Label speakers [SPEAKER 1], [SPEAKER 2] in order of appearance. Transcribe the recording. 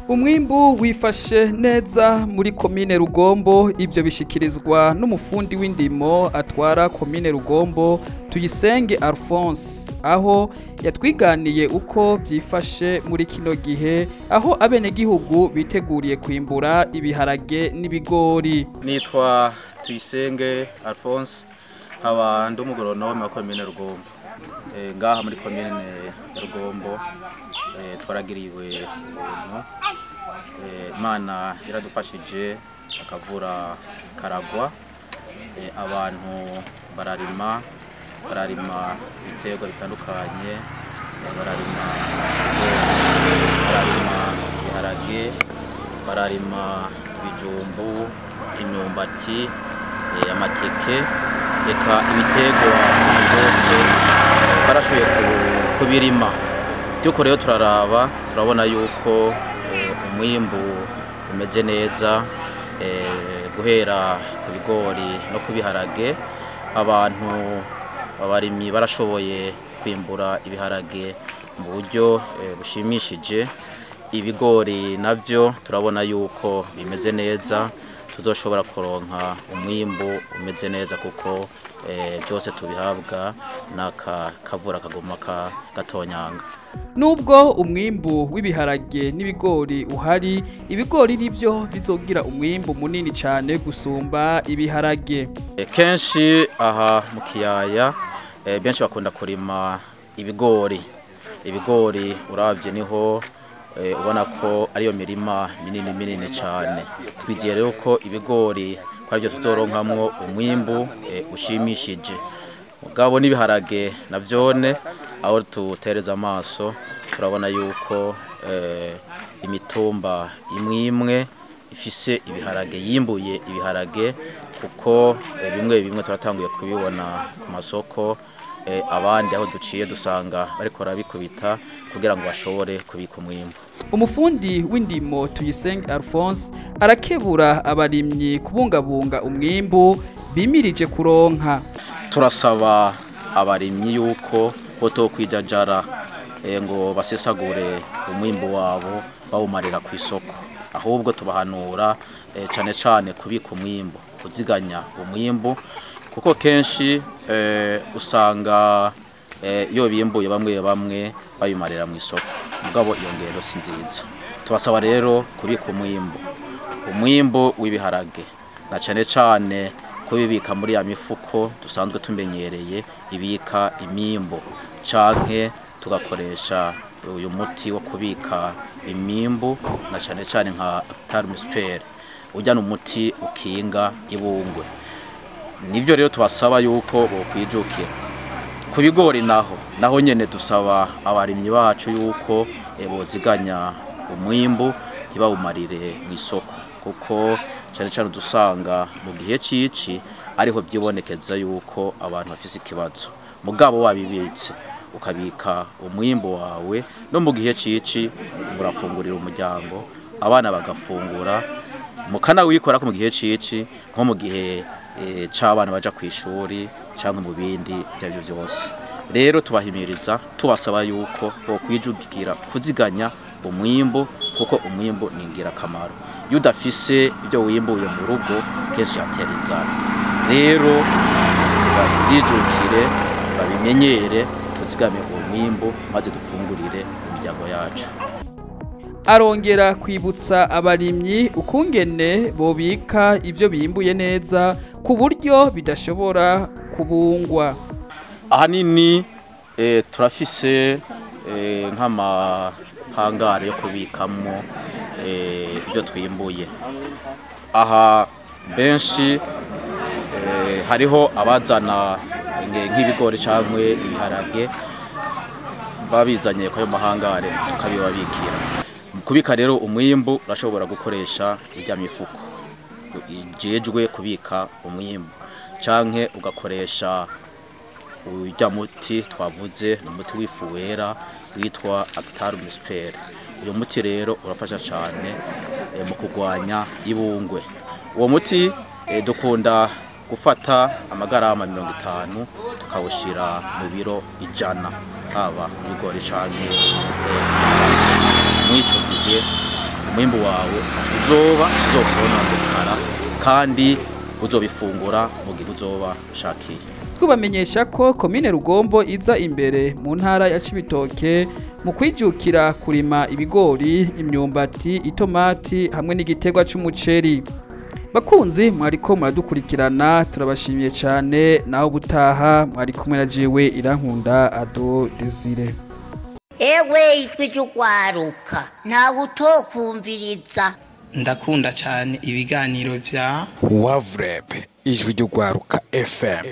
[SPEAKER 1] Umwimbu wifashe neza muri komine Rugombo, ibyo bishikirizwa n'umufundi w'indimo atwara komine Rugombo, Tuyisenge Alphonse, aho yatwiganiye uko byifashe muri kino gihe, aho abenegihugu biteguriye kwimbura ibiharage n'ibigori.
[SPEAKER 2] Nitwa Tuyisenge Alphonse, nkaba ndi umugoronome wa komine Rugombo. Ngaha muri komine ya Rugombo twaragiriwe ubuntu, Imana yaradufashije akavura karagwa, abantu bararima ibiterwa bitandukanye, bararima bararima ibiharage, bararima ibijumbu, imyumbati, amateke, eka ibiterwa byose barashoboye kubirima. Byuko rero turaraba turabona yuko umwimbu umeze neza, guhera ku bigori no ku biharage. Abantu abarimyi barashoboye kwimbura ibiharage mu buryo bushimishije. Ibigori navyo turabona yuko bimeze neza, tuzoshobora kuronka umwimbu umeze neza kuko byose tubihabwa n'aka kavura kaguma gatonyanga.
[SPEAKER 1] Nubwo umwimbu w'ibiharage n'ibigori uhari, ibigori nivyo bizogira umwimbu munini cyane gusumba ibiharage.
[SPEAKER 2] Kenshi aha mu kiyaya benshi bakunda kurima ibigori. Ibigori uravye niho ubona ko ariyo mirima minini minini cyane. Twiziye rero ko ibigori ko aribyo tuzoronkamwo umwimbu ushimishije. Mugabo n'ibiharage navyone aho tutereza amaso turabona yuko imitumba imwe imwe ifise ibiharage, yimbuye ibiharage, kuko bimwe bimwe turatanguye kubibona ku masoko, abandi aho duciye dusanga bariko barabikubita kugira ngo bashobore kubika umwimbu.
[SPEAKER 1] Umufundi w'indimo Tuyisenge Alphonse arakebura abarimyi kubungabunga umwimbu bimirije kuronka.
[SPEAKER 2] Turasaba abarimyi yuko botokwijajara ngo basesagure umwimbu wabo bawumarira ku isoko, ahubwo tubahanura cane cane kubika umwimbu, kuziganya umwimbu, kuko kenshi usanga iyo bimbuye bamwe bamwe babimarira mu isoko. Mugabo iyo ngendo si nziza. Tubasaba rero kubika umwimbu w'ibiharage na cane cane kubibika muri ya mifuko dusanzwe tumenyereye ibika imimbo, canke tugakoresha uyu muti wo kubika imimbu na cane cane nka Actarmispel, ujyana umuti ukinga ibungwe. Nivyo rero tubasaba yuko bokwijukira. Ku bigori naho nyene dusaba abarimyi bacu yuko boziganya umwimbu ntibawumarire mu isoko, kuko cane cane dusanga mu gihe cici ariho byibonekeza yuko abantu bafise ikibazo. Mugabo wabibitse ukabika umwimbu wawe no mu gihe cici murafungurira umuryango, abana bagafungura, mukana wikora ko mu gihe cici nko mu gihe c'abana baja kwishuri canke mu bindi byaryo byose. Rero tubahimiriza tubasaba yuko bokwijukira kuziganya umwimbu, kuko umwimbu ni ingirakamaro. Iyo udafise ibyo wimbuye mu rugo kenshi atera inzara. Rero babyijukire, babimenyere, tuzigame umwimbu maze dufungurire imiryango yacu.
[SPEAKER 1] Arongera kwibutsa abarimyi ukungene bobika ibyo bimbuye neza ku buryo bidashobora kubungwa.
[SPEAKER 2] Ahanini turafise nk'amahangare yo kubikamo ibyo twimbuye. Aha benshi hariho abazana nk'ibigori cyangwa ibiharage babizanye kwa ayo mahangare tukabibabikira. Mu kubika rero umwimbu urashobora gukoresha ijya mifuko ijejwe kubika umwimbu, canke ugakoresha ujya muti twavuze, ni umuti w'ifu wera witwa Actarmispel. Uyu muti rero urafasha cyane mu kurwanya ibungwe. Uwo muti dukunda gufata amagarama 50 tukawushira mu biro 100, haba ibigori canke mw'ico gihe Umwimbu wawe uzoba uzokononekara kandi uzobifungura mu gihe uzoba ushakiye.
[SPEAKER 1] Twubamenyesha ko komine Rugombo iza imbere mu ntara ya Cibitoke mu kwijukira kurima ibigori, imyumbati, itomati hamwe n'igiterwa c'umuceri. Bakunzi mwariko muradukurikirana, turabashimiye cyane. Naho ubutaha, mwari kumwe na jewe Irankunda Ado Desire.
[SPEAKER 3] Ewe, ijwi ry'urwaruka, ntawe utokumviriza.
[SPEAKER 4] Ndakunda cyane ibiganiro vya
[SPEAKER 5] Wavureb, ijwi ry'urwaruka FM.